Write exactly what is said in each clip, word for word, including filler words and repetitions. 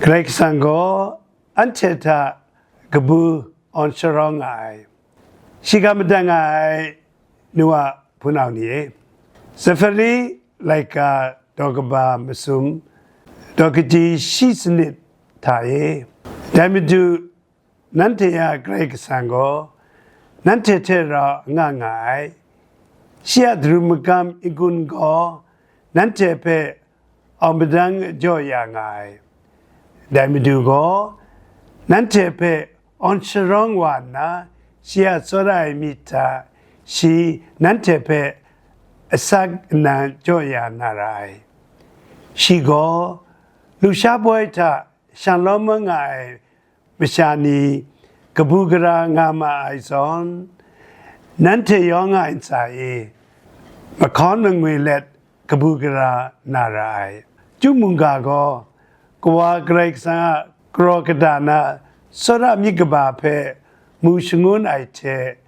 Karai Kasang gaw anhte hta kabu awn sharawng nga ai. Shiga madat nga ai nu a hpunau ni e, Zafari laika daw kaba masum, daw kaji shi sanit hta e, dai Madu nanhte a Karai Kasang gaw nanhte hte rau anga nga ai. Shi a daru magam n-gun gaw nanhte hpe aw madang jaw ya nga ai. Dai Madu gaw nanhte hpe awn sharawng wa nna, shi a tsawra ai myit hta shi nanhte hpe asak nnan jaw ya na ra ai. Shi gaw lusha boi hta shanglawm nga ai masha ni kabu gara nga ma ai zawn, nanhte yawng a ntsa e mahkawn mangwi let kabu gara na ra ai. Chyum mungga gaw Kawa Karai Kasang a karaw kata na tsawra myit kaba hpe mu shangun ai hte,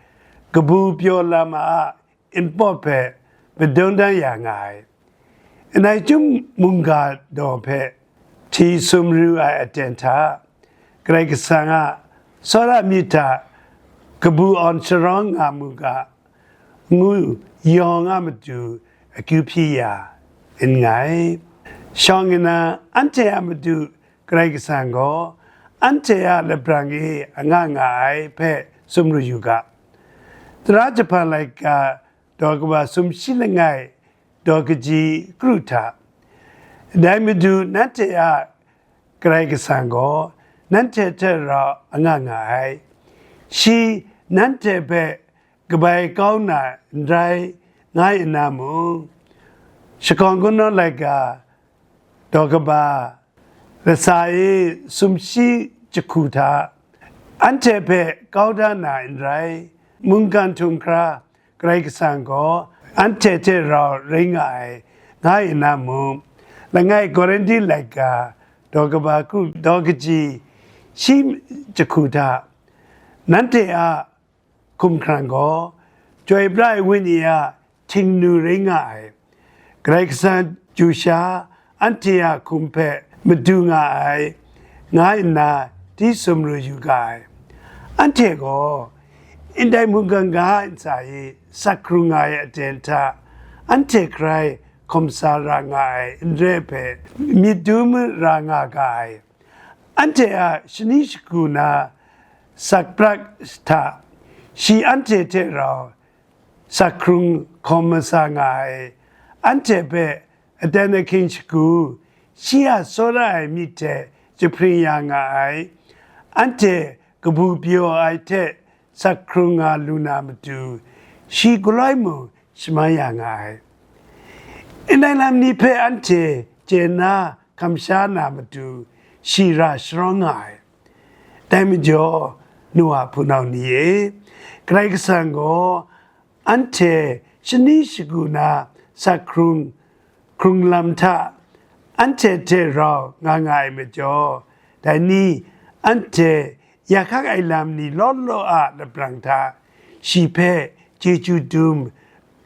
kabu pyaw lam a npawt hpe padun dan ya nga ai. Ndai chyum mungga daw hpe hti sumru ai aten hta, Karai Kasang a tsawra myit hta kabu awn sharawng nga mu ga, ngu yawng a matu akyu hpyi ya nngai. Shawng nna anhte a Madu Karai Kasang gaw anhte a labrang e anga nga ai hpe sumru yu ga. Tara Jahpan laika daw kaba sumshi langai, daw kaji kru hta, dai Madu nanhte a Karai Kasang gaw nanhte hte rau anga nga ai. Shi nanhte hpe kabai kau na n rai, ngai nna mung, Shakawn Kungdawn laika daw kaba lasa e sumshi jahku hta, anhte hpe kau da na n rai, mungkan htum hkra Karai Kasang gaw anhte hte rau rai nga ai, ngai nna mung, langai Korinhti laika daw kaba kru daw kaji shi jahku hta, nanhte a hkumhkrang gaw Chyoi pra ai Wenyi a htingnu rai nga ai. Karai Kasang chyu sha anhte a hkum hpe madu nga ai, nga nna hti sumru yu ga ai. Anhte gaw ndai mungkan ga ntsa e sak hkrung nga ai aten hta, anhte hkrai hkawm sa ra nga ai n re hpe, myit dum ra nga ga ai. Anhte a shani shagu na sak prat hta, shi anhte hte rau sak hkrung hkawm masa nga ai. Anhte hpe aten ahkying shagu, shi a tsawra ai myit hte jahpring ya nga ai. Anhte kabu pyaw ai hte sak hkrung nga lu na matu, shi galoi mung shaman ya nga ai. Ndai lam ni hpe anhte chye na kamsha na matu, shi ra sharawng nga ai. Dai majaw, nu a hpunau ni e, Karai Kasang gaw anhte shani shagu na sak hkrung hkrung lam hta anhte hte rau nga nga ai majaw, dai ni anhte ya hkak ai lam ni law law a laprang hta shi hpe chyeju dum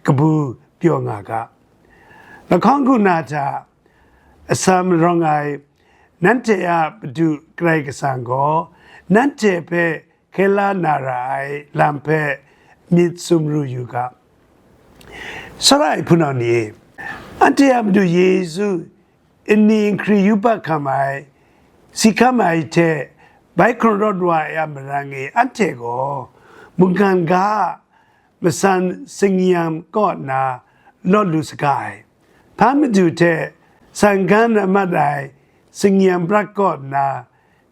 kabu pyaw nga ga. Lahkawng hku na hta atsam rawng ai nanhte a Madu Karai Kasang gaw nanhte hpe hkye la na ra ai lam hpe myit sumru yu ga. Sara ai hpunau ni e, anhte a Madu Yesu nni nhkri yubak hkam ai, si hkam ai hte bai hkun rawt wa ai a marang e, anhte gaw mungkan ga a matsan singnyam kaw nna lawt lu saga ai. Hpa madu hte sanggan amat ai singnyam prat kaw nna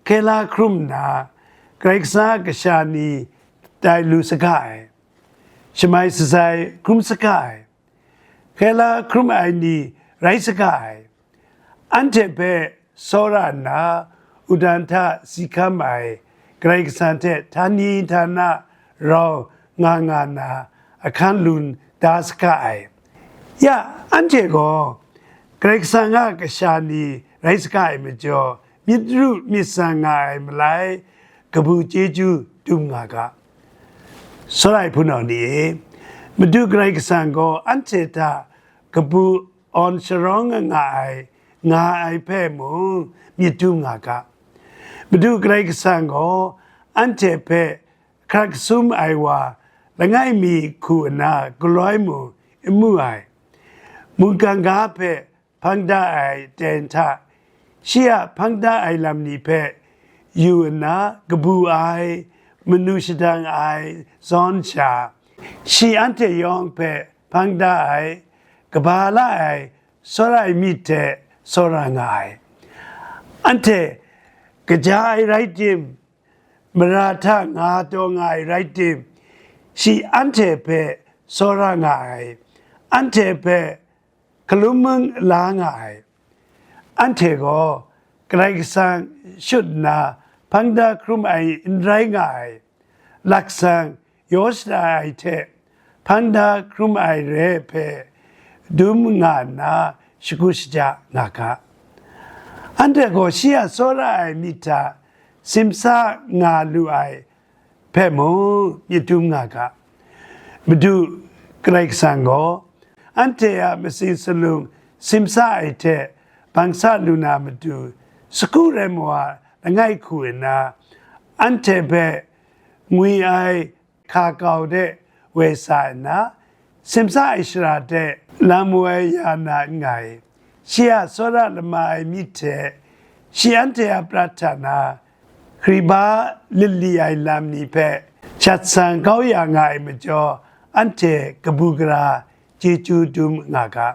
hkye la hkrum nna, Karai Kasang a kasha ni tai lu saga ai, shamai shatsai hkrum saga ai, hkye la hkrum ai ni rai saga ai. Anhte hpe tsawra nna, wudang hta si hkam ai Karai Kasang hte htani htana rau nga nga na ahkan lun da saga ai. Ya, anhte gaw Karai Kasang a kasha ni rai saga ai majaw, myit ru myit tsang nga ai malai kabu chyeju dum nga ga. Sara ai hpunau ni e, Madu Karai Kasang gaw anhte hta kabu awn sharawng nga ai, nga ai hpe mung myit dum nga ga. Madu Karai Kasang gaw anhte hpe hkrat sum ai wa langai mi hku nna galoi mung n mu ai. Mungkan ga hpe hpang da ai ten hta, shi a hpang da ai lam ni hpe yu nna kabu ai, manu shadang ai zawn sha, shi anhte yawng hpe hpang da ai, kaba la ai, tsawra ai myit hte tsawra nga ai. Anhte kaja ai rai tim, mara hta nga taw nga ai rai tim, shi anhte hpe tsawra nga ai, anhte hpe hkalum mung la nga ai. Anhte gaw Karai Kasang shut nna hpang da hkrum ai n rai nga ai, laksang yaw shada ai hte hpang da hkrum ai re hpe dum nga nna shagu shaja nga ga. Anhte gaw shi a tsawra ai myit hta simsa nga lu ai hpe mung myit dum nga ga. Madu Karai Kasang gaw anhte a matsing salung simsa ai hte bangsa lu na matu sagu rai mawa langai hku nna, anhte hpe ngwi ai hka kau de woi sa nna, simsa ai shara de lam woi ya na n nga ai. Shi a tsawra lama ai myit hte shi anhte a prat hta na hkriba lali ai lam ni hpe shat sang kau ya nga ai majaw, anhte kabu gara chyeju dum nga ga.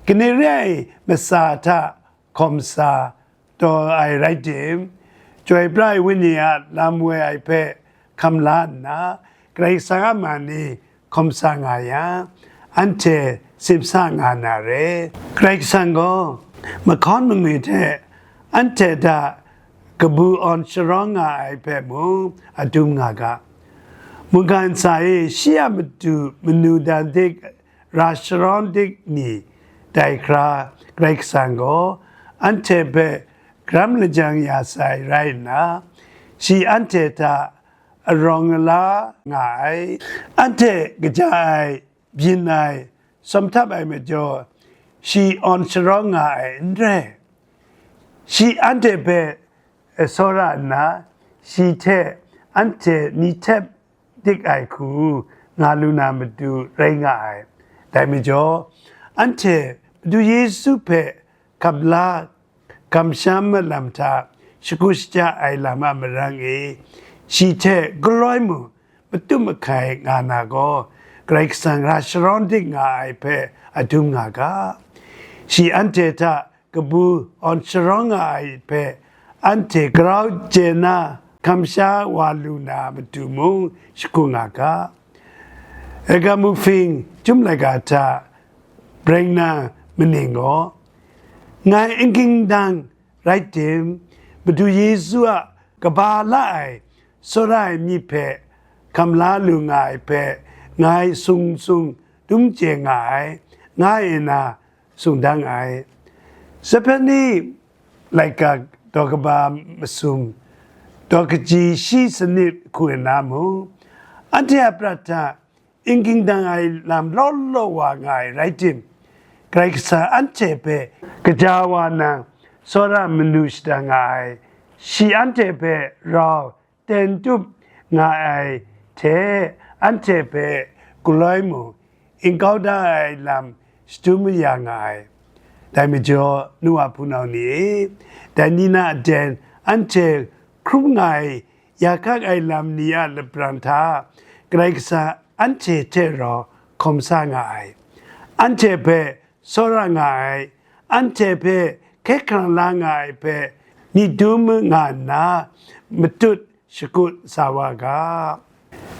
Kane re ai masa hta hkawm sa taw ai rai tim, Chyoi pra ai Wenyi a lam woi ai hpe hkam la nna, Karai Kasang a man ni hkawm sa nga yang, anhte simsa nga na re. Karai Kasang gaw mahkawn mangwi hte anhte hta kabu awn sharawng nga ai hpe mung a dum nga ga. Mungkan ntsa e shi a matu manu dan dik ra sharawn dik ni dai hkra, Karai Kasang gaw anhte hpe karam lajang ya sai rai nna, shi anhte hta arawng ala nga ai, anhte kaja ai, byin ai, sawm htap ai majaw, shi awn sharawng nga ai n rai. Shi anhte hpe tsawra nna, shi hte anhte ni htep dik ai hku nga lu na matu rai nga ai. Dai majaw, anhte Madu Yesu hpe hkap la kamsham malam hta shagu shaja ai lam a marang e, shi hte galoi mung matu mahkai nga na gaw, Karai Kasang ra sharawn dik nga ai hpe a dum nga ga. Shi anhte hta kabu awn sharawng nga ai hpe anhte grau chye na kamsha wa lu na matu mung shagu nga ga. Ega Mufing Chyum Laika hta Breng na maning gaw, ngai n ging dang rai tim, Madu Yesu a kaba la ai tsawra ai myit hpe hkam la lu nga ai hpe ngai sung sung dum chye nga ai, nga nna sung dang ai. Sapheni laika daw kaba masum, daw kaji shi sanit hku nna mung, anhte a prat hta n ging dang ai lam law law wa nga ai rai tim, Karai Kasang anhte hpe kaja wa nang tsawra manu shada nga ai, shi anhte hpe rau ten tup nga ai hte, anhte hpe galoi mung n kau da ai lam shadum ya nga ai. Dai majaw, nu wa hpunau ni e, dai ni na aten anhte hkrum nga ai, ya hkak ai lam ni a lapran hta Karai Kasang anhte hte rau hkawm sa nga ai, anhte hpe tsawra nga ai, anhte hpe hkye hkrang la nga ai hpe myit dum nga nna matut shakut sa wa ga.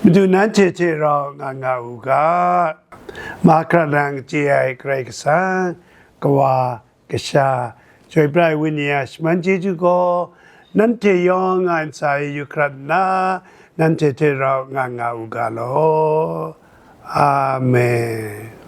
Madu nanhte hte rau nga nga u ga. Mahkra nang chye ai Karai Kasang, Kawa, Kasha, Chyoi pra ai Wenyi a shaman chyeju gaw, nanhte yawng a ntsa e yu hkrat nna, nanhte hte rau nga nga u ga law. Amen.